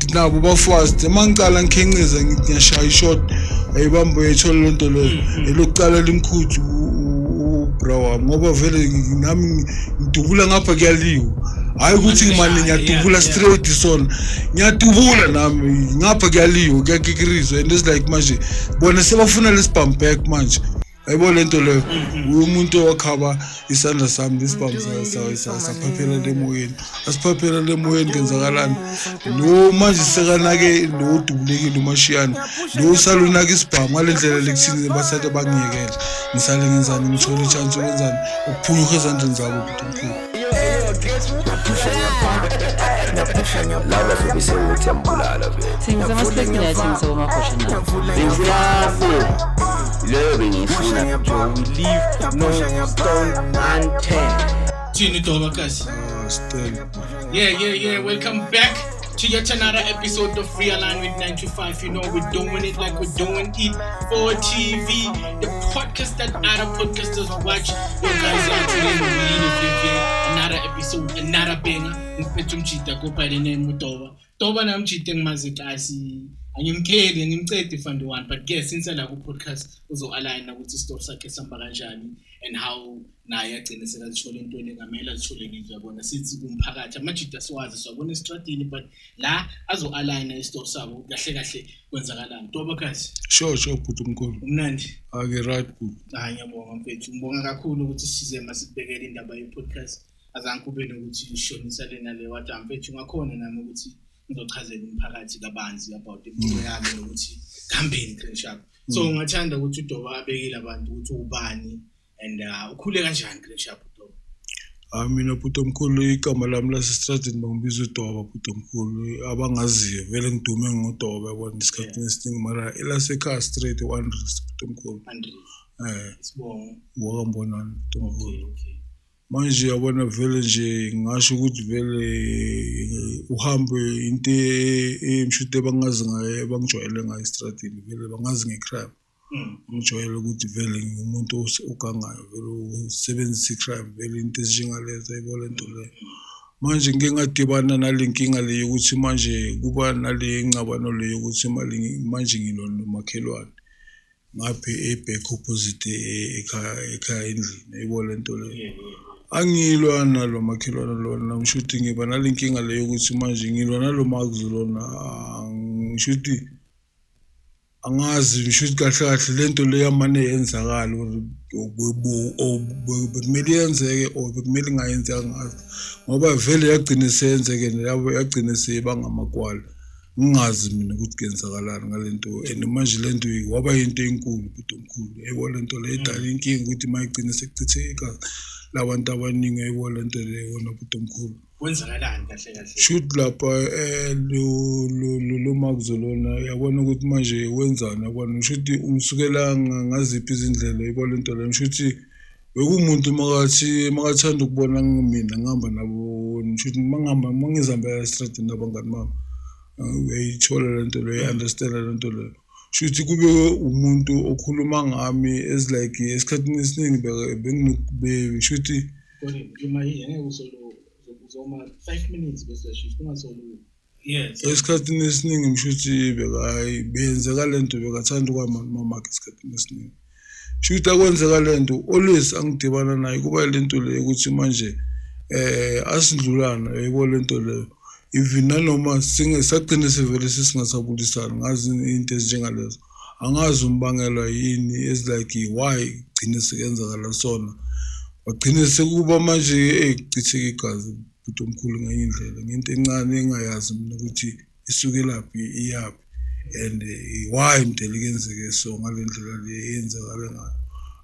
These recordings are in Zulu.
But nabo ba-fast. Uma ngicala ngikhenceza, ngithi ngiyashaya i-shot, ayibamba, uyayithola loo nto leyo. Elokucala limkhuthu ubra wami, ngoba vele nami ngidubula ngapha kuyaliwa, hhayi ukuthi ngimane ngiyadubula straight sona, ngiyadubula nami ngapha kuyaliwa, kuyakikirizwa. And it's like manje bona sebafuna lesibhamu back manje, yayibona lento leyo. Umuntu owakhaba isandla sami, lesibhamu saphaphela lemoyeni, asiphaphela lemoyeni. Kenzakalani lo manje? Sekanake lo udubulekile umashiyane, lo usalunaka isibhamu ngale ndlela lekuthini basale bangiyekela, ngisale ngenzani, ngithole i-chance yokwenzani, ukuphunyuka ezandleni zabo, bhuti omkhulu. Laba zobe sewuthi yambulala vele. Thengisa ama-snacks, mina athengisa komakhosha nawo. Bengifuna leyo, bengiyifuna. We leave no stone unturned. Thini Doba kasi? Ah, still. Yeah. Welcome back to yet another episode of Realign with 925. You know, we're doing it like we're doing it for TV, the podcast that other podcasters watch. Yo, guys, out today, another episode, another banger. Ngiphethe umjita go by the name uDoba. Doba namjita engimazi kasi angimkheli, ngimcedi fund one, but ke since la ku podcast uzo-align ukuthi story sakhe sihamba kanjani and how naye agcine sekazithola entweni engamele azithole kizo. Yabona, sithi kumphakathi amajita siwazi, siwabona estradini, but la azo-aligna isitori sabo kahle kahle kwenzakalani. Doba kasi. Sure, bhuti omkhulu. Umnandi? Ake right, bhuti. Hayi, ngiyabonga mfethu, ngibonga kakhulu ukuthi size masibhekele indaba ye-podcast, azange kube nokuthi ushonisa lena le, wathi mfethu ngakhona nami ukuthi ngizochazela umphakathi kabanzi about impilo yami nokuthi kuhambeni grand sharp. So ngingathanda ukuthi uDoba abekele abantu ukuthi ubani and ukhule kanjani, grand sharp, uDoba. Ah, mina bhuti omkhulu, igama lami lasestradini bangibiza uDoba, bhuti omkhulu. Abangaziyo vele ngidume ngoDoba, yabona, isikhathini esiningi, mara elasekhaya straight u-Andres, bhuti omkhulu. Andres? Eh. Sibongo? Wakambonani, bhuti omkhulu. Okay. Manje yabona vele nje ngingasho ukuthi vele uhambe into emshuthi bangazi ngayo, bangijwayele ngayo estradini, vele bangazi nge-crime. Ngijwayele ukuthi vele ngingumuntu ogangayo, vele usebenzisa i-crime, vele into ezinjengalezo, yayibona lento leyo. Manje ngike ngadibana nale nkinga le yokuthi manje kuba nale ngcabano le yokuthi mali manje ngilwa nomakhelwane ngapha e-back opposite ekhaya endlini, yayibona lento leyo. Angilwa nalo makhelwane lona, ngisho ukuthi ngiba nale nkinga le yokuthi manje ngilwa nalo Marks lona. Ngisho ukuthi angazi, ngisho ukuthi kahle kahle lento le yamane yenzakala or bekumele yenzeke or bekumele ingayenzeka, angazi, ngoba vele yagcine seyenzeke yabo, yagcine seyibanga amakwala, ngingazi mina ukuthi kuyenzakalani ngale nto. And manje le nto waba yinto enkulu, bhuti omkhulu, yayibona le nto le, idala inkinga ukuthi uma igcine sekuchitheke igazi labantu abaningi, yayibona le nto leyo wona, bhuti omkhulu. Kwenzakalani kahle kahle? Shoot, lapha lo Marks lona, yabona ukuthi manje wenzani, yabona, ngisho ukuthi ungisukela ngaziphi izindlela, yabona lento leyo. Ngisho ukuthi bekuwumuntu makathi makathanda ukubona mina ngihamba nabo, ngisho ukuthi mangihamba, mangizihambela estradini nabangani bami, uyayithola lento leyo, uyi-understand lento leyo. Shuthi kube umuntu okhuluma ngami as like esikhathini esiningi shuthi Sorry, uma ngeke usolo uzoma 5 minutes bese shift, ungasolo, yes. Esikhathini esiningi ngishuthi bekayi benzeka lento, bekathanda ukuhamba nomamakhe esikhathini esiningi. Shuthi akwenzeka lento, always angidibana naye kuba lento leyo ukuthi manje asindlulana, yayibona lento leyo. Even nanoma sagcine sivele sesingasabulisani ngazi into ezinjengalezo, angazi umbangelwa yini, as like why gcine sekenzakala sona, wagcine sekuba manje kuchitheka igazi, bhuti omkhulu, ngenye indlela, ngento encane engayazi mina ukuthi isukelaphi, iyaphi and why mdele kenzeke so ngale ndlela le eyenzakale ngayo,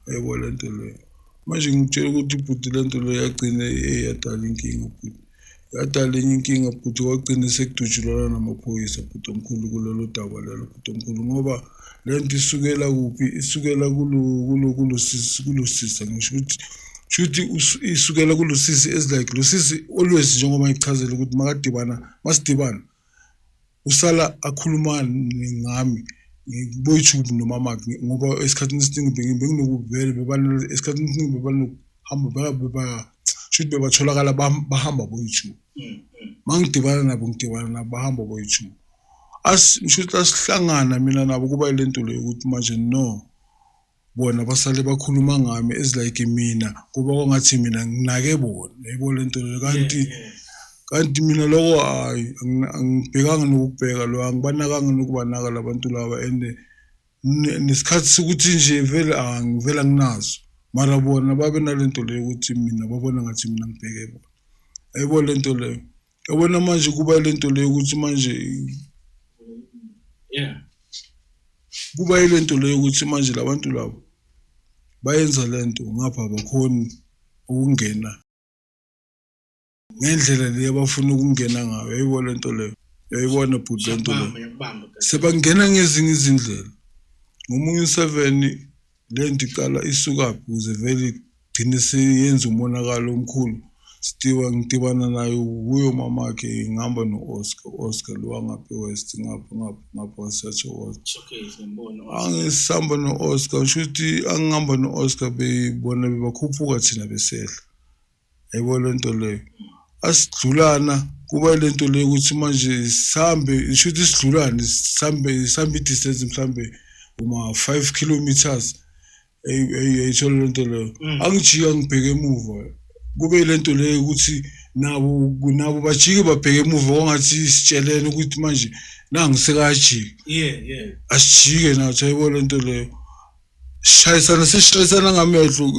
yayibona lento leyo. Manje ngikutshela ukuthi bhuti, lento leyo yagcine yadala inkinga, bhuti, yadala enye inkinga, bhuti. Kwagcine sekudutshulwana namaphoyisa, bhuti omkhulu, kulolo daba lelo, bhuti omkhulu, ngoba le nto isukela kuphi? Isukela kulo sisi, ngisho ukuthi shuthi isukela kulo sisi, as like lo sisi always, njengoba ngichazela ukuthi makadibana, masidibana usala akhuluma ngami boyi-two nomamakhe, ngoba esikhathini esiningi benginokuvele esikhathini esiningi bebanokuhamba, beba shuthi bebatholakala bahamba boyi-two. Mangidibana nabo, ngidibana nabo bahamba boyi-two. As ngisho ukuthi asihlangana mina nabo, kuba ile nto leyo ukuthi manje no, bona basale bakhuluma ngami as like mina, kuba kwangathi mina nginake bona, yayibona lento leyo. Kanti mina lokho hayi, angibhekanga nokubheka lo, angibanakanga nokubanaka labantu laba, and nesikhathi sokuthi nje vele angivele anginazo, mara bona babe nalento leyo ukuthi mina babona ngathi mina ngibheke bona, yayibona lento leyo. Yabona manje kuba lento leyo ukuthi manje kuba yilento leyo ukuthi manje labantu labo bayenza lento ngapha, abakhoni ukungena ngendlela le abafuna ukungena ngayo, yayibona lento leyo, yayibona bhuti lento leyo. Ngiyakubamba, ngiyakubamba. Sebangena ngezinye izindlela ngomunye u-7. Lento iqala isukaphi ukuze vele igcine seyenza umonakalo omkhulu? Sitiwa ngidibana naye kuyo mamakhe, ngihamba no-Oscar, Oscar lo wangapha e-West, ngapha ngapha ngapha waseThokoza. Okay, siyambona. Angisihamba no-Oscar, kusho ukuthi angihamba no-Oscar, bebona bebakhuphuka, thina besehla, yayibona lento leyo. Asidlulana, kuba lento leyo ukuthi manje sihambe, isho ukuthi sidlulane, sihambe sihambe i-distance mhlambe uma 5 kilometers, eyithola lento leyo. Angijika ngibheke emuva, kube lento leyo ukuthi nabo bajike babheke emuva, kwangathi sitshelene ukuthi manje nangu sekayajika. Asijike nathi, ayibona lento leyo. Sishayisana, sesishayisana ngamehlo,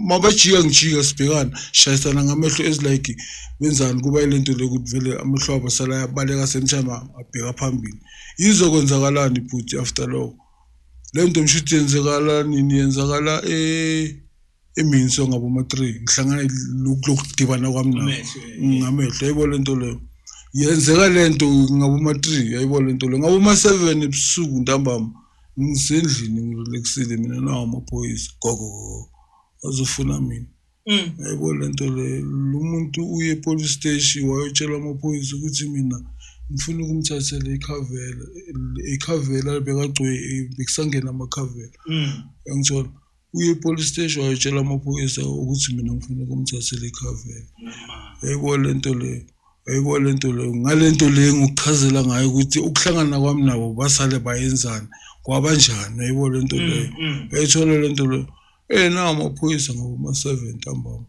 mabajika ngijika, sibhekana, sishayisana ngamehlo, as like benzani. Kuba ilento leyo ukuthi vele amehlo abo asala ayabaleka, same time abheka phambili. Izokwenzakalani bhuti after lokho? Le nto msho ukuthi yenzekala nini? Yenzakala emini, so ngaboma-3 ngihlangana lokudibana kwami nabo. Amehlo, yeah. Ngamehlo, yayibona lento leyo. Yenzeka lento ngaboma-3, yayibona lento leyo. Ngaboma-7 ebusuku ntambama, ngisendlini ngirelaxile mina, nawo amaphoyisa gogo azofuna mina. Yayibona lento leyo. Lo muntu uye e-police station, wayotshela amaphoyisa ukuthi mina ngifuna ukumthathela ikhavela, ikhavela bekagcwe bekusangena amakhavela. Yangithola, uye e-police station, wayotshela amaphoyisa ukuthi mina ngifuna ukumthathela ikhavela. Yayibona lento leyo, yayibona lento leyo. Ngalento leyo ngikuchazela ngayo ukuthi ukuhlangana kwami nabo basale bayenzani, kwabanjani, yayibona lento leyo. Yayithola lento leyo. Nawo amaphoyisa ngaboma-7 ntambama,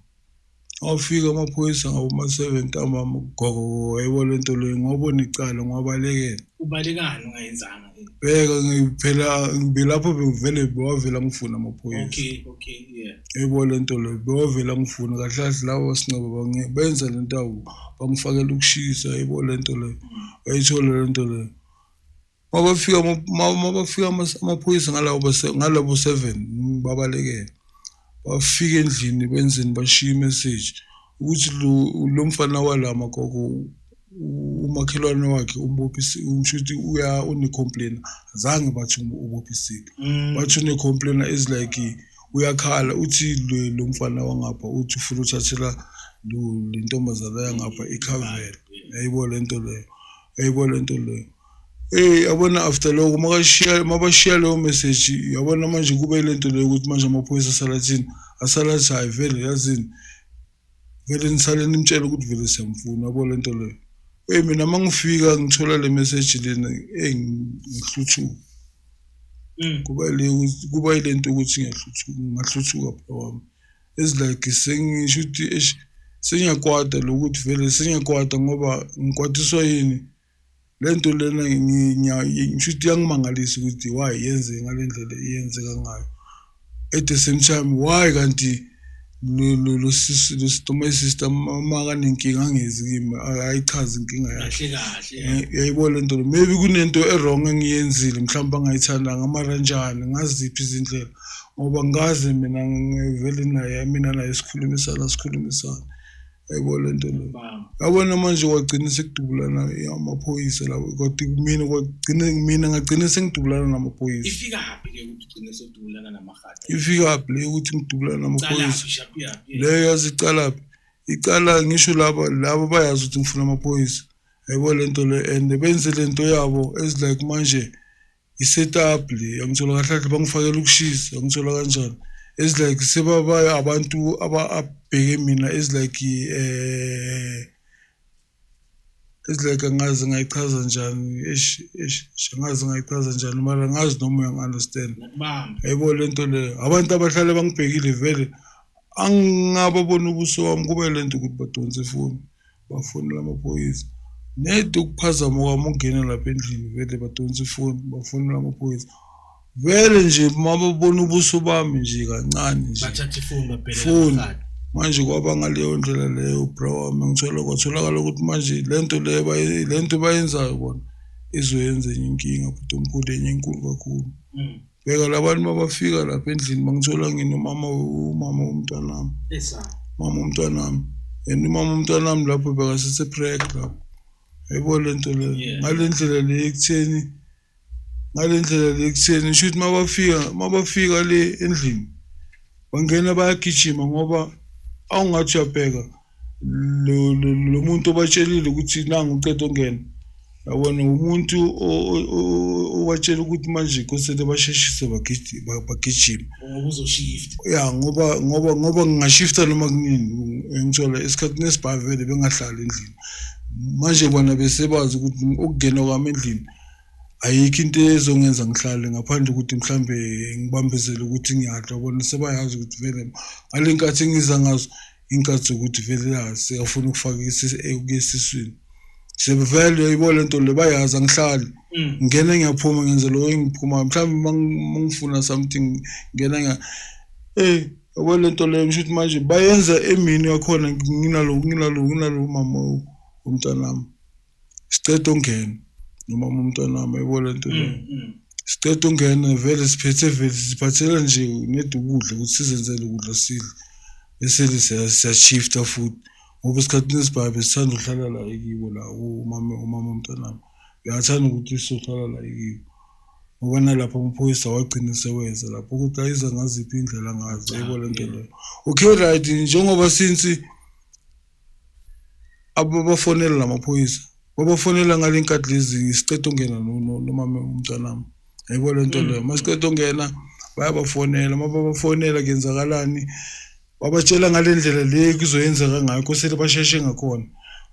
awafika amaphoyisa ngaboma-7 ntambama, gogo, yayibona lento leyo. Ngawabona icala, ngiwabalekela. Ubalekani ungayenzanga? Bheka, phela ngilapho bevele bewavela ngifuna amaphoyisa. Okay, yeah. Yayibona lento leyo, bewavela ngifuna kahle kahle labo sinqaba benza lento yabo, bangifakela ukushisa, yayibona lento leyo, bayithola lento leyo. Mabafika amaphoyisa ngalabo 7, babalekela, bafika endlini, benzeni, bashiya i-message ukuthi lo mfana wala magogo, umakhelwane wakhe umbophisi, usho ukuthi uya une-complain. Azange bathi ubophisile, bathi une-complain, is like uyakhala, uthi lo mfana wangapha uthi ufuna uthathela lo le ntombazana yangapha ikhavela, yayibona lento leyo, yayibona lento leyo. Yabona after lokho, makashiya mabashiya leyo message, yabona manje kube lento leyo ukuthi manje amaphoyisa asala thini? Asala athi hayi vele, yazini vele, nisale nimtshela ukuthi vele siyamfuna, yabo lento leyo. Mina mangifika ngithola le message lena, ngihluthuka. Kuba ile nto ukuthi ngiyahluthuka, ngahluthuka bro wami, it's like sengisho ukuthi eish, sengiyakwata lokuthi vele sengiyakwata, ngoba ngikwatiswa yini le nto lena? Ngisho ukuthi iyangimangalisa ukuthi why yenzeke ngale ndlela iyenzeka ngayo. At the same time, why kanti lo sisi, lo my sister, makanenkinga angezi kimi, ayichaze inkinga yakhe? Kahle kahle. Uyayibona lento le, maybe kunento e-wrong engiyenzile mhlawumbe angayithandanga, mara njani, ngaziphi izindlela? Ngoba ngaze mina ngivele naye, mina naye sikhulumisana, sikhulumisana, yayibona lento le. Bam. Yabona manje kwagcina sekudubulana amaphoyisa lawo, kodwa mina kwagcina mina ngagcina sengidubulana namaphoyisa. Ifika phi ke ukuthi ugcine sewudubulana namahata? Ifika phi le ukuthi ngidubulana namaphoyisa? Calaphi, shaphi yaphi? Leyo yazi icalaphi? Icala ngisho laba bayazi ukuthi ngifuna amaphoyisa, yayibona lento le, and benze lento yabo as like manje i-setup le, yangithola kahle kahle, bangifakela ukushisa, yangithola kanjani, as like sebaba abantu ababheke mina as like It's like angazi ngayichaza njani, eish eish, angazi ngayichaza njani, mara angazi noma uyangi-understand. Ngiyakubamba. Yayibona lento leyo, abantu abahlale bangibhekile vele angingababona ubuso wami kube lento ukuthi badonse ifoni, bafonela amaphoyisa. Nedi ukuphazama kwami ukungena lapha endlini vele badonse ifoni, bafonela amaphoyisa. Vele nje uma babona ubuso bami nje kancane nje. Bathatha ifoni babhelela Foni. phakathi. Manje kwaba ngaleyo ndlela leyo bra wami, ngithola kwatholakala ukuthi manje lento leyo lento bayenzayo bona izoyenza enye inkinga futhi omkhulu, enye enkulu kakhulu. Bheka labantu mabafika lapha endlini bangithola nginomama, umama womntwanami. Esa. Mama womntwanami. And umama womntwanami lapho bekasese-preg lapho. Yayibona lento leyo. Yeah. Ngale ndlela le ekutheni, ngale ndlela le ekutheni shuthi mabafika le endlini bangena bayagijima ngoba awungathi uyabheka lo muntu obatshelile ukuthi nangu uqeda ungena. Yabona umuntu obatshela ukuthi manje kosele basheshise bagijime. Ngoba uzoshift. Ya, ngoba ngingashifta noma kunini, ngithola isikhathi nesibhavele bengahlali endlini. Manje bona besebazi ukuthi ukungena kwami endlini ayikho into ezongenza ngihlale ngaphandle ukuthi mhlambe ngibambezele ukuthi ngiyadla. Bona sebayazi ukuthi vele ngale nkathi engiza ngazo inkathi zokuthi vele ya siyafuna ukufaka esiswini. Sebevele uyayibona lento le, bayazi angihlali. Ngena ngiyaphuma ngenza lokho engiphumayo. Mhlawumbe mangifuna something ngena yabo lento leyo, ngisho ukuthi manje bayenza emini yakhona nginalo umama womntanami. Siceda ungena nomama womntanami, yabo lento leyo. Siceda ungena vele siphethe vele siphathela nje nedi ukudla ukuthi sizenzele ukudla sidle. Bese siyashifta futhi. Ngoba esikhathini esibhayo besithanda ukuhlala la ekibo la umama womntanami. Uyathanda ukuthi sizohlala la ekibo. Ngoba nalapha amaphoyisa wagcina seweza lapho ukuthi ayiza ngaziphi indlela ngazi, yabo lento leyo. Okay right, njengoba since ababafonela lamaphoyisa, babafonela ngale nkathi lezi siceda ungena nomama womntanami. Yayibona lento leyo. Masiceda ungena bayabafonela, mababafonela kuyenzakalani? Babatshela ngale ndlela le kuzoyenzeka ngayo, kosele basheshe ngakhona.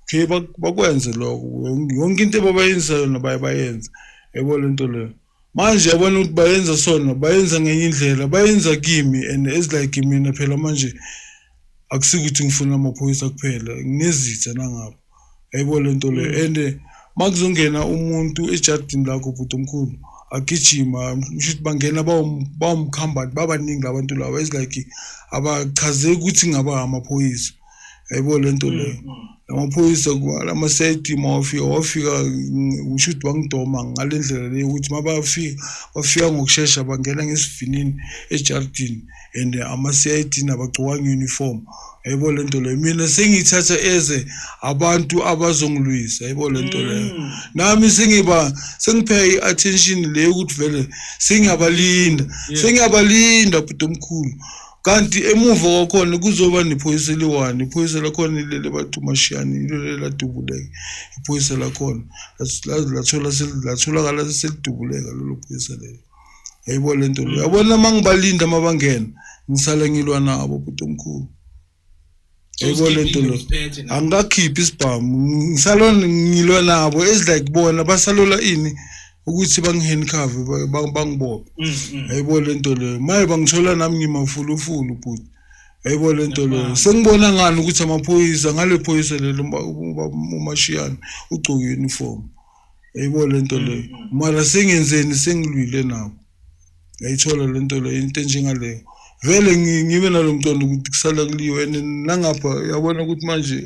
Okay, bakwenze lokho. Yonke into abayenza yona bayayenza. Yayibona lento leyo. Manje yabona ukuthi bayenza sona, bayenza ngenye indlela, bayenza kimi and it's like mina phela manje akusikuthi ngifuna amaphoyisa kuphela, nginezitha nangapha. Yayibona lento leyo. And makuzongena umuntu ejardini lakho bhuti omkhulu agijima, ngisho ukuthi bangena bawumkhamba babaningi abantu laba, it's like abachazeki ukuthi ngaba amaphoyisa. Yayibona lento leyo. Amaphoyisa lama-CID mawafika, wafika ngisho ukuthi bangidoma ngale ndlela leyo ukuthi mabafika bafika ngokushesha bangena ngesivinini ejardini and ama-CID nabagcokanga uniform. Yayibona lento leyo. Mina sengiyithatha eze abantu abazongilwisa, yayibona lento leyo. Nami sengiphe i-attention leyo ukuthi vele sengiyabalinda, sengiyabalinda bhuti omkhulu. Kanti emuva kwakhona kuzoba nephoyisa eliyi-one, iphoyisa lakhona leli bathi uMashiyane, yilo leli ladubuleka. Iphoyisa lakhona latholakala selidubuleka lelo phoyisa lelo. Yayibona lento leyo. Yabona uma ngibalinda uma bangena, ngisale ngilwa nabo bhuti omkhulu. Yayibona lento leyo. Angikakhiphi isibhamu, ngisalo ngilwa nabo, it's like bona basalola ini ukuthi bangihandcuff, bangibophe. Yayibona lento leyo. Maye bangithola nami ngimafulufulu bhuti. Yayibona lento leyo. Sengibona ngani ukuthi amaphoyisa ngale phoyisa lelo uMashiyane ugcoke uniform. Yayibona lento leyo. Mara sengenzeni, sengilwile nabo. Yayithola lento leyo, into enjengaleyo. Vele ngibe nalo mqondo ukuthi kusala kuliwe and nangapha uyabona ukuthi manje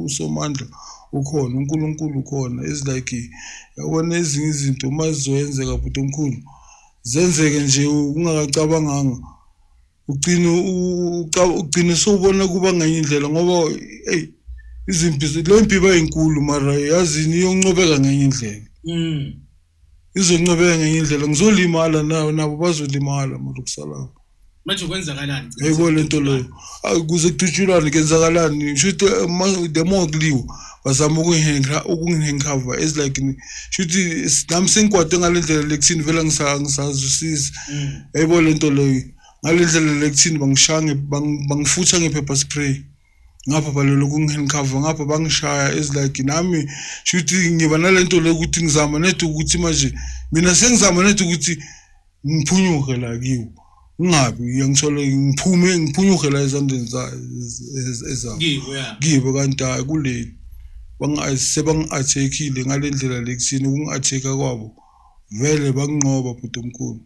uSomandla ukhona, uNkulunkulu ukhona. It's like yabona ezinye izinto uma zizoyenzeka bhuti omkhulu zenzeke nje ungakacabanganga, ugcine sowubona kuba ngenye indlela ngoba hey izimpi le mpi bayinkulu mara yazini iyoncobeka ngenye indlela. Izoncobeka ngenye indlela, ngizolimala nabo bazolimala mara kusalayo. Manje kwenzakalani? Yayibona lento leyo. Kuze kudutshulwane kuyenzakalani? Shuthi the more kuliwa bazama ukungihandcover, it's like shuthi nami sengikwate ngale ndlela lekuthini vele ngisazwisisi. Yayibona lento leyo. Ngale ndlela lekuthini bangishaya bangifutha nge-pepper spray. Ngapha balwela ukungihandcover, ngapha bangishaya, is like nami shuthi ngiba nalento le ukuthi ngizama net ukuthi manje mina sengizama net ukuthi ngiphunyuke la kiwo, ngingabi ngiyangithola ngiphume ngiphunyuke la ezandleni ezabo Kibo, yeah. Kibo. Kanti hayi, kule sebangi-attack-ile ngale ndlela lekuthini ukungi-attack-a kwabo vele banginqoba, bhuti omkhulu,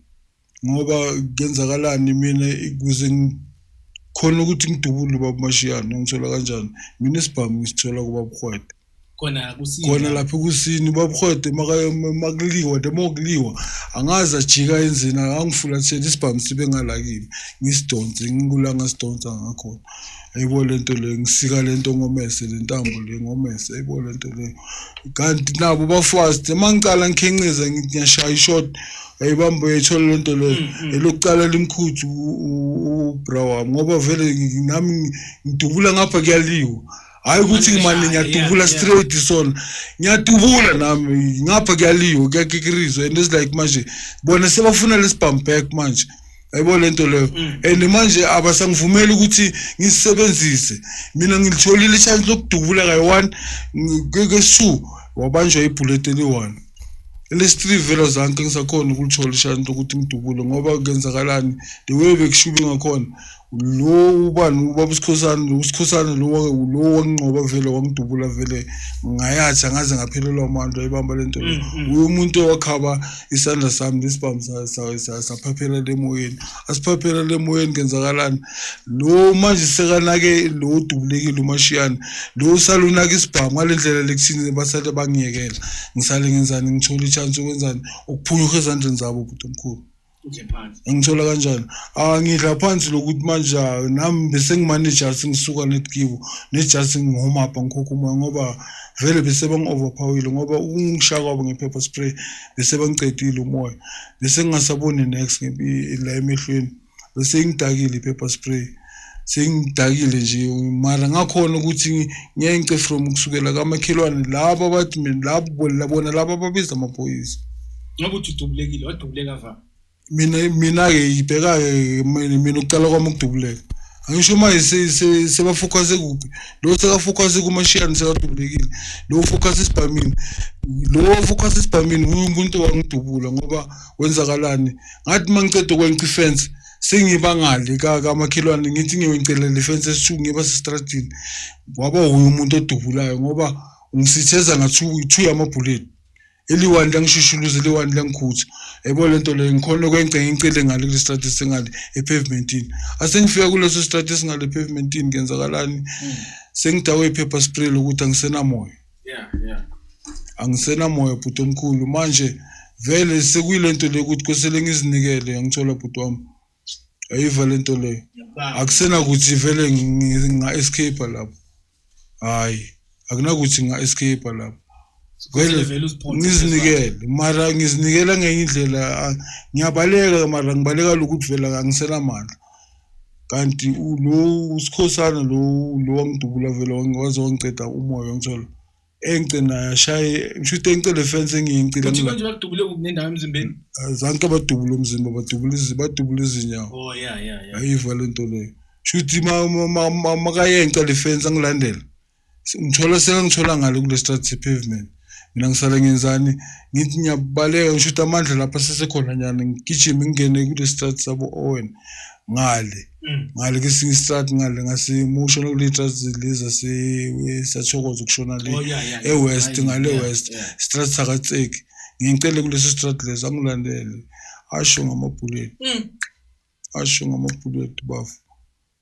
ngoba kuyenzakalani mina ukuze ngikhona ukuthi ngidubule ubaba Mashiyane, ngithola kanjani mina isibhamu? Ngisithola kubaba Hwede. Khona kusini. Khona lapha kusini ubaba Hwede, makuliwa, the more kuliwa angazi ajika enzeni, angifulathele isibhamu sibe ngala kimi, ngisidonse ngikula ngasidonsa ngakhona, ayibo lento le, ngisika lento ngomese, le ntambo le ngomese, ayibo lento le. Kanti nabo ba-fast, uma ngicala ngikhenceza ngiyashaya i-shot, ayibamba, uyayithola lento leyo, elokucala limkhuthu ubra wami, ngoba vele nami ngidubula ngapha kuyaliwa, hhayi ukuthi ngimane ngiyadubula straight sona, ngiyadubula nami ngapha kuyaliwa, kuyakikirizwa, and it's like manje bona sebafuna lesibhamu back manje, ayibo lento leyo. And manje abasangivumeli ukuthi ngisebenzise mina, ngilitholile i-chance lokudubula kayi-one, kesi-two wabanjwa i-bullet eli-one, elesi-three vele zanke ngisakhona ukulithola i-chance lokuthi ngidubule, ngoba kuyenzakalani, the way bekushube ngakhona, lo ubani, ubaba uSikhosana, lo uSikhosana lo lo wanginqoba vele, wangidubula vele ngayathi angaze ngaphelelwa amandla, ayibamba lento le. Uye umuntu owakhaba isandla sami, lesibhamu saphaphela lemoyeni, asiphaphela lemoyeni. Kenzakalani, lo manje sekanake lo udubulekile uMashiyane, lo usalunaka isibhamu ngale ndlela lekuthini basale bangiyekela, ngisale ngenzani, ngithola i-chance ukwenzani, ukuphunyuka ezandleni zabo, bhuti omkhulu. Udle phansi. Ngithola kanjani? Ah, ngidla phansi lokuthi manje nami bese ngimane just ngisuka net kibo net, just ngihoma apha, ngikhokha umoya, ngoba vele bese bangi-overpowerile, ngoba ukungishaya kwabo nge-pepper spray bese bangicedile umoya, bese ngingasaboni next la emehlweni, bese ngidakile i-pepper spray, sengidakile nje. Mara ngakhona ukuthi ngiyence from kusukela kamakhelwane laba bathi mina labo bona laba ababiza amaphoyisa. Ngoba uthi udubulekile, wadubuleka va? Mina-ke ibheka-ke mina ukucala kwami ukudubuleka, angisho manje seba-focuse kuphi, lo seka-focuse kuMashiyane, sekadubulekile, lo focus esibhamini, lo focus esibhamini, uye umuntu owangidubula, ngoba kwenzakalani, ngathi uma ngiceda ukwenca ifence sengiba ngale kamakhelwane, ngithi ngiyoyicelela le fence esi-two, ngiba sestradini, waba wuye umuntu odubulayo, ngoba ungisitheza nga-two, two yama-bullet, eli-one langishishuluza, eli-one langikhutha, yayibona lento leyo. Ngikhona ukwence ngicele ngale kule strati esingale e-pavementini, asengifika kuleso strati esingale e-pavementini, kuyenzakalani, sengidakwe i-pepper spray lokuthi angisenamoya. Angisenamoya, bhuti omkhulu, manje vele sekuyilento le ukuthi kosele ngizinikele, angithola, bhuti wami, ayiva lento leyo. Akusenakuthi vele nginga-escape lapho, hhayi, akunakuthi nginga-escape lapho vele. Vele uziphonse. Ngizinikele, mara ngizinikela ngenye indlela, ngiyabaleka, mara ngibaleka lokuthi vele angisenamandla, kanti lo uSikhosana lo lo wangidubula vele waze wangiceda umoya, ngithola engce naye ashaye, ngisho ukuthi engce le fence engiyincile. Uthi konje bakudubule kuphi nendawo emzimbeni? Zanke badubule umzimba, badubule badubule izinyawo. Oh yeah. Ayiva lento leyo, shuthi makayenca le fence angilandela, ngithola sekangithola ngale kule street pavement, mina ngisale ngenzani, ngithi ngiyabaleka, ngisho ukuthi amandla lapha sesekhona nyana, ngigijime ngingene kule street sabo Owen ngale, ngale kesinye istrati ngale ngasemushona kule street lezi zase sathokoza ukushona le. Oh, yeah. E-west. Ngale west. Street sakatseki, ngicele kuleso street leso, angilandele, asho ngama-bullet, asho ngama-bullet bafu,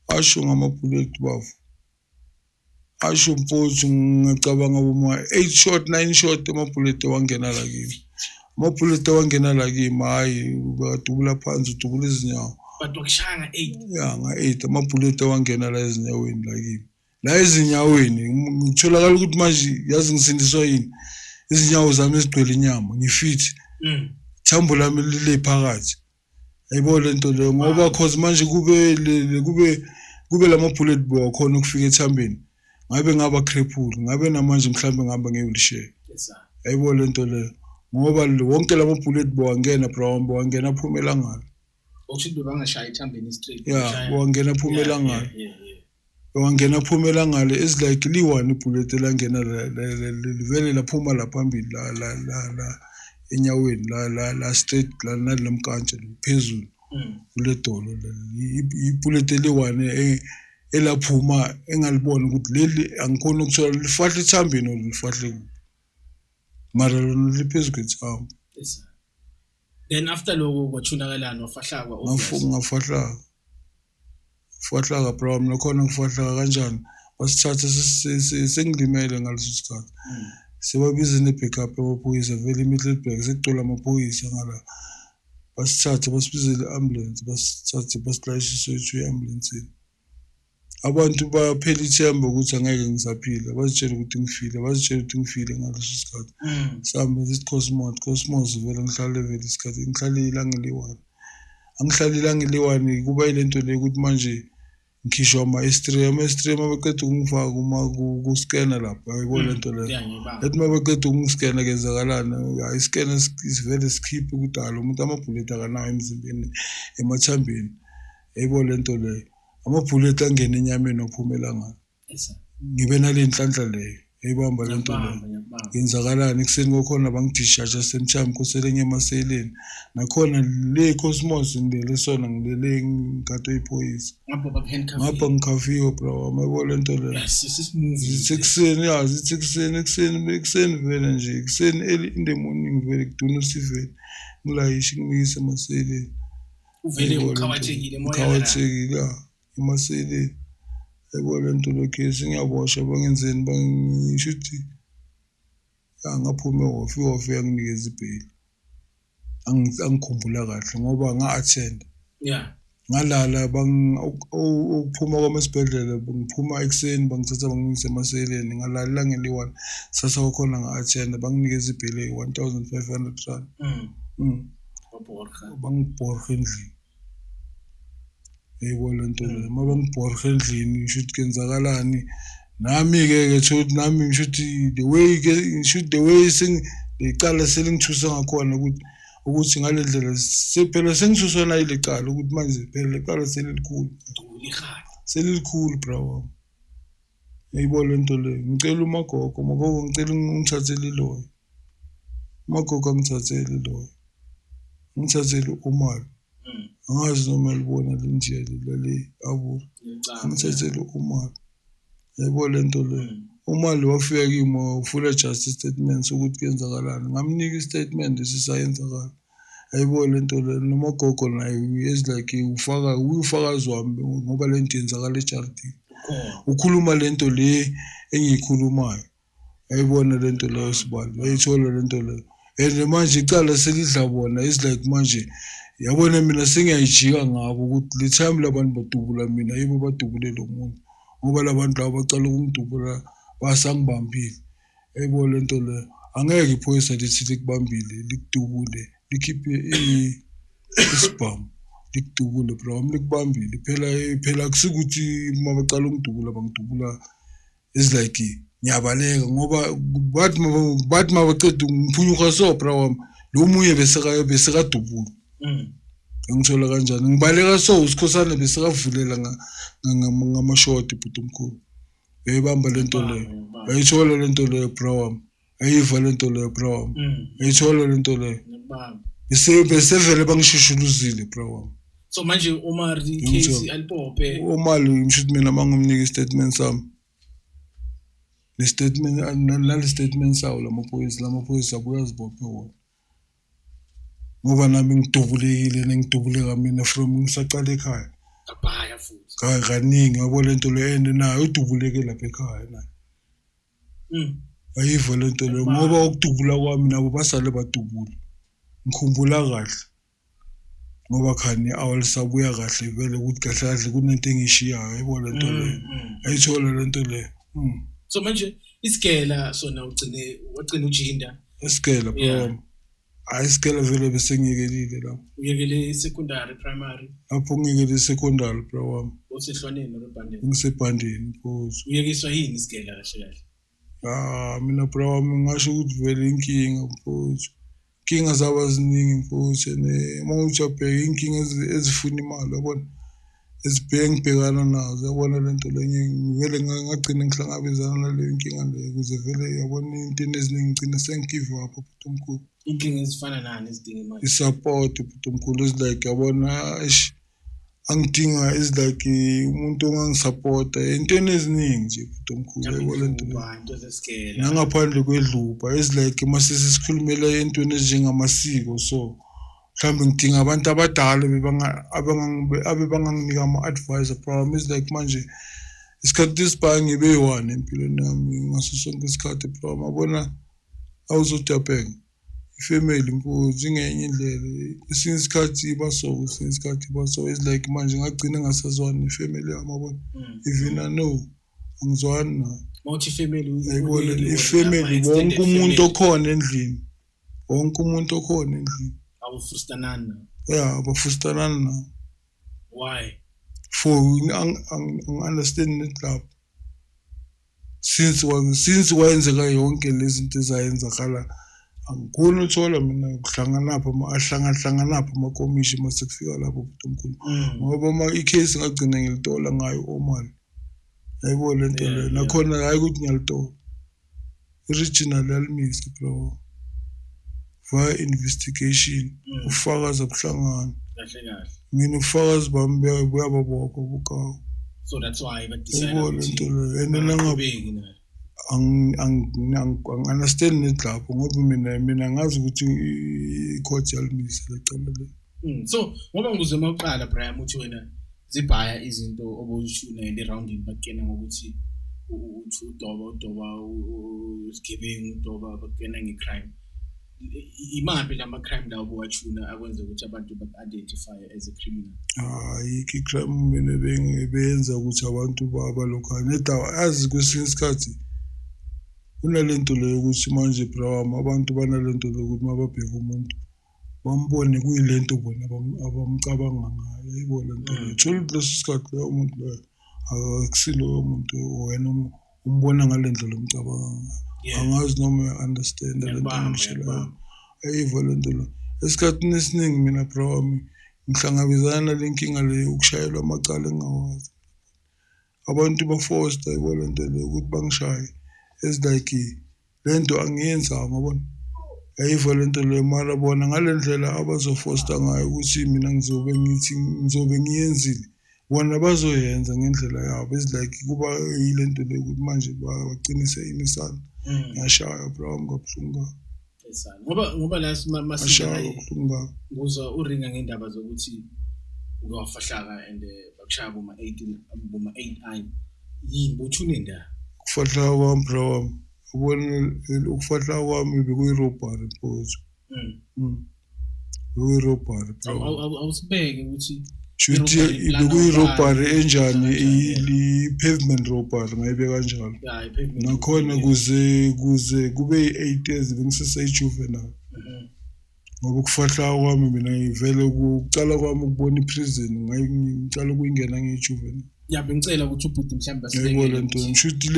asho ngama-bullet bafu, asho mfowethu, ngicabanga boma eight shot, nine shot, ama-bullet awangena la kimi, ama-bullet awangena la kimi, hhayi, badubula phansi, udubula izinyawo. But wakushaya nga-eight. Ya, nga-eight ama-bullet awangena la ezinyaweni la kimi, la ezinyaweni, ngitholakala ukuthi manje yazi ngisindiswa yini, izinyawo zami ezigcwele inyama, ngifithi, thambo lami lile phakathi, yayibona lento leyo, ngoba cause manje kube kube lama bullet bewakhona ukufika ethambeni, ngabe ngaba crippled, ngabe namanje mhlambe ngihamba nge-wheelchair. Yes sir. Yayibona lento leyo, ngoba wonke lama bullet bewangena, bro, bewangena aphumela ngalo. Okusho ukuthi bebangashaya ethambeni straight. Ya, bewangena aphumela ngalo. Yeah. Wangena aphumela ngale, it's like liyi-one ibhuleti elangena livele laphuma la phambili la la la la enyaweni la la la straight la nalomkantsha phezulu kule dolo ibhuleti eliyi-one elaphuma engalibona ukuthi leli angikhoni ukuthola lifahle ethambeni or lifahle kuphi, mara lona liphezu kwethambo. Then after lokho kwathunakalani, wafahlakwa obvious. Ngafahlaka, fahlaka bro, mina khona ngifahlaka kanjani, basithatha sengilimele ngaleso sikhathi, sebabiza ne-backup yamaphoyisa vele i-Middelburg, sekugcwele amaphoyisa ngala, basithathe basibizele i-ambulance, basithathe basilayishise ethu e-ambulansini. Abantu baphela ithemba ukuthi angeke ngisaphila, bazitshela ukuthi ngifile, bazitshela ukuthi ngifile ngaleso sikhathi. Sihambe sithi Cosmos, Cosmos vele ngihlale vele isikhathi, ngihlale ilanga eliyi-one. Angihlali ilanga eliyi-one, kuba yile nto le ukuthi manje ngikhishwa ama-S3, ama-S3 uma beqeda ukungifaka kuma ku-scanner lapha, uyayibona le nto leyo. Yeah, ngiyibamba. Ethi uma beqeda ukungiskena kuyenzakalani, hayi iskena sivele sikhiphe ukuthi hayi lo muntu amabhuleti akanawo emzimbeni, emathambeni, yayibona le nto leyo. Amabhuleti angena enyameni waphumela ngalo. Yes. Ngibe nale nhlanhla leyo, yayibamba le nto leyo. Ngiyakubamba, ngiyakubamba. Yenzakalani ekuseni kwakhona bangidishaja same time kosele ngiye emaseleni, nakhona le Cosmos ngilele sona, ngilele ngigadwe iphoyisa. Ngapha baku-handcuff-ile. Ngapha ngikhafiwe bro wami, yayibona le nto leyo. Yes, this is movie. Zithi ekuseni, ya zithi ekuseni, ekuseni, ekuseni vele nje, ekuseni early in the morning vele kuduna usivele ngilayishe ngimikise emaseleni. Uvele ukhawathekile moya. Ngikhawathekile, ya, emaseleni. Yayibona le nto le case, ngiyaboshwa bangenzeni, bangisho ukuthi ya ngaphuma ehhofi, ihhofi yanginikeza ibheyili. Angikhumbula kahle ngoba nga-attend. Yeah. Ngalala ukuphuma kwami esibhedlela, ngiphuma ekuseni bangithatha bangiyisa emaseleni, ngalala ilanga eliyi-one, sasa kwakhona nga-attend, banginikeza ibheyili eyi-1,500 rand. Babhorha. Bangibhorha endlini. Yayibona le nto leyo, uma bangibhorha endlini ngisho ukuthi kuyenzakalani, nami-ke ke thola ukuthi nami ngisho ukuthi the way ke ngisho ukuthi the way lecala selingithusa ngakhona ukuthi ngale ndlela sephela sengithuswa nayile cala ukuthi manje phela lecala selilikhulu. Selilikhulu bra wami. Yayibona le nto leyo, ngicela umagogo, umagogo ngicela ungithathele iloya. Umagogo angithathele iloya. Ngithathele umali. Angazi noma libona le nje leli abo. Angithathele umali. Yayibona le nto leyo. Umali wafika kimi wafuna just i-statement sokuthi kuyenzakalani. Ngamnika i-statement esisayenzakala. Yayibona le nto leyo, nomagogo naye is like ufaka uyufakazi wami ngoba le nto yenzakala ejardini. Ukhuluma le nto le engiyikhulumayo. Yayibona le nto leyo sibali, yayithola le nto leyo. And manje icala selidla bona, is like manje yabona mina sengiyayijika ngabo ukuthi le time labantu badubula mina yibo badubule lo muntu, ngoba labantu laba bacala ukungidubula basangibambile. Yayibona le nto leyo, angeke iphoyisa lithi likubambile likudubule likhiphe isibhamu likudubule bro wami likubambile phela, phela akusikuthi uma bacala ukungidubula bangidubula is like ngiyabaleka ngoba bathi mabaceda ngiphunyuka so bra wami lo munye besekadubula. Ngithola kanjani ngibaleka so usikhosana besekavulela ngamashoti bhuti omkhulu. Yayibamba le nto leyo, yayithola le nto leyo bra wami, ayiva le nto leyo bra wami, ayithola le nto leyo. Bese vele bangishushuluzile bra wami. So manje Omar case alipope. Omar ngisho ukuthi mina mangimnika i-statement sami, le statement nale statement sawo lamaphoyisa, lamaphoyisa abuye azibophe wona. Ngoba nami ngidubulekile, nengidubuleka mina from ngisaqala ekhaya. Kabhaya futhi. Kaningi yabo le nto le, and naye udubuleke lapha ekhaya naye. Ayiva le nto leyo ngoba ukudubula kwami nabo basale badubula. Ngikhumbula kahle. Ngoba khani awalisabuya kahle vele ukuthi kahle kahle kunento engishiyayo, yayibona le nto leyo. Ayithola le nto leyo. So manje isigela sona ugcine wagcina ujinda. Isigela bro. Hayi isigela vele bese ngiyekelile lapho. Uyekele secondary, primary. Lapho ngiyekele secondary bro wami. Usehlwaneni or ebhandeni? Ngisebhandeni mfowethu. Uyekiswa yini isigela kahle kahle? Ah mina bro wami ngisho ukuthi vele inkinga mfowethu. Inkinga zaba ziningi mfowethu, and uma uthi uyabheka inkinga ezifuna imali yabona. Ngibhekana nazo, yabona le nto le, ngivele ngagcina ngihlangabezana naleyo nkinga leyo, ukuze vele yabona ey'ntweni eziningi ngigcine sengi-give up, bhuti omkhulu. Inkinga ezifana nani ezidinga imali? I-support, bhuti omkhulu, is like yabona, eish, angidinga is like umuntu ongangisapota ey'ntweni eziningi nje, bhuti omkhulu, yabo le nto le. Into zesigela. Nangaphandle kwedlubha, is like mase sesikhulumela ey'ntweni ezinjengamasiko, so mhlawumbe ngidinga abantu abadala abebanganginika ama-advice, bro. Is like manje isikhathi esibhaye ngibe yi-one empilweni yami ngaso sonke isikhathi, bro. Mabona awuzothi uyabheka ifamily mfowethu ingenye indlela, esinye isikhathi iba so, kwesinye isikhathi iba so. It's like manje ngagcina ngasazwani nefamily yami, yabona, even I know angizwani nayo. Mawuthi family, Yayibona ifamily, wonke umuntu okhona endlini, wonke umuntu okhona endlini. Awufustanani nawo? Ya, abafustanani nawo. Why? For angi-understand net lapho, since kwayenzeka yonke lezi zinto ezayenzakala, angikhoni uthola mina kuhlanganaphi, ahlangahlanganaphi amakomishi mase kufika lapho, bhuti omkhulu, ngoba uma i-case ngagcina ngilitola ngayo omali, yayibona le nto leyo. Nakhona hhayi ukuthi ngiyalitola, i-regional yalimisa, bro, via investigation, ubufakazi abuhlangani. Kahle kahle. Mina ubufakazi bami buyababopha bukawu. So that's why ba decide Yayibona le nto leyo, and bangaqhubeki nayo. Angi-understand net lapho, ngoba mina ngazi ukuthi i-court yalimisa lecala le. So ngoba ngikuze mawuqala, Brian, uthi wena zibhaya izinto obuzishuna and eroundini bakukena ngokuthi uthi udoba isigebengu, udoba, bakukena nge-crime. Imaphi lama crime lawo bowachuna akwenza ukuthi abantu baku-identify as a criminal? Ayikho i-crime mina beyenza ukuthi abantu balokhu neda. Azi kwesinye isikhathi kunalento leyo ukuthi manje, bra wami, abantu banalento leyo ukuthi uma babheka umuntu bambone kuyilento bona abamcabanga ngayo, yayibo le nto leyo. Thola ukuthi leso sikhathi leyo muntu loyo akusiloyo muntu wena umbona ngale ndlela omcabanga ngayo. Angazi noma uya-understand le nto Ngiyakubamba, engitshela yona. Ngiyakubamba. Ayiva le nto le, esikhathini esiningi mina, bra wami, ngihlangabezana nale nkinga le yokushayelwa amacala engingawazi. Abantu bafosta, yabo le nto le, ukuthi bangishaye, as like le nto angiyenzanga, yabona, yayiva le nto le, mara bona ngale ndlela abazofosta ngayo ukuthi mina ngizobe ngithi ngizobe ngiyenzile, bona bazoyenza ngendlela yabo. It's like kuba yile nto le ukuthi manje baqinise imisana. Ngiyashaya, bra wami, kabuhlungu kabi. Esana. Ngoba la Ngashaya kabuhlungu kabi. Nguzwa uringa ngendaba zokuthi uke wafahlaka and bakushaya boma 18, boma 8 yini bothune nda. Ukufahlaka kwami, bra wami, yabona, ukufahlaka kwami bekuyi-robbery, mfowethu. Bekuyi-robbery, bra wami. Awusibeke ukuthi Shuthi i-robbery plan bekuyi-robbery awubani, enjani? Kanjani? I-pavement robbery, ngayibeka kanjalo. Yeah, i-pavement Nakhona robbery. kuze kube yi-8 years bengiseseyi-juvenile, ngoba ukufahlaka kwami mina ngivele kucala kwami ukubona i-prison, ngicala ukuyingena ngiyi-juvenile. Ya, bengicela ukuthi ubhuti mhlawumbe Yayibona asibekele le nto, ukuthi ngisho ukuthi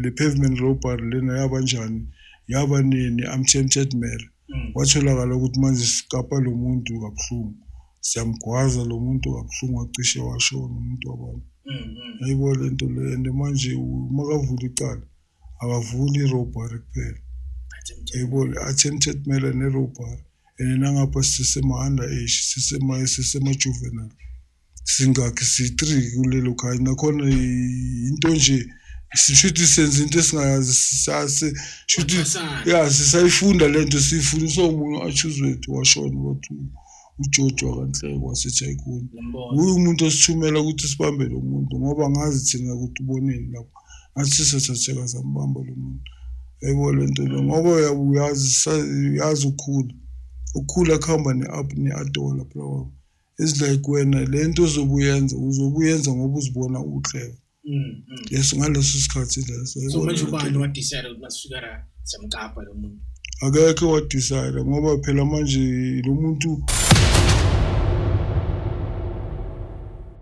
le pavement robbery lena yabanjani, yaba ne-attempted murder. Kwatholakala ukuthi manje sikapa lo muntu kabuhlungu, siyamgwaza lo muntu kabuhlungu, wacishe washona umuntu wabantu. Yayibona le nto le, and manje makavula icala akavuli i-robbery kuphela. Attempted. Yayibona, attempted murder ne-robbery, and nangapha sisema-under age, sisema-juvenile, singakhi, siyi-three kulelo khaya. Nakhona into nje sishuthi senza into esingayazi, shuthi Wathwasana. Ya, sisayifunda le nto, siyifundiswa omunye u-accused wethu washona, wathi uGeorge wakanhleko waseTycoon. Ngiyambona. Uye umuntu osithumela ukuthi sibambe lo muntu, ngoba ngazi thina ukuthi uboneni lapho, ngathi sisathatheka sambamba lo muntu, yayibona le nto le, ngoba uyazi uyazi ukukhula kuhamba ne-up ne-adola, bro wami. It's like wena le nto ozobe uyenza uzobe uyenza ngoba uzibona uclever. Leso ngaleso sikhathi leso, So yayibona manje le nto ubani le. wadecide ukuthi masifika la siyamkapa lo muntu? Akekho wadecide, ngoba phela manje lo muntu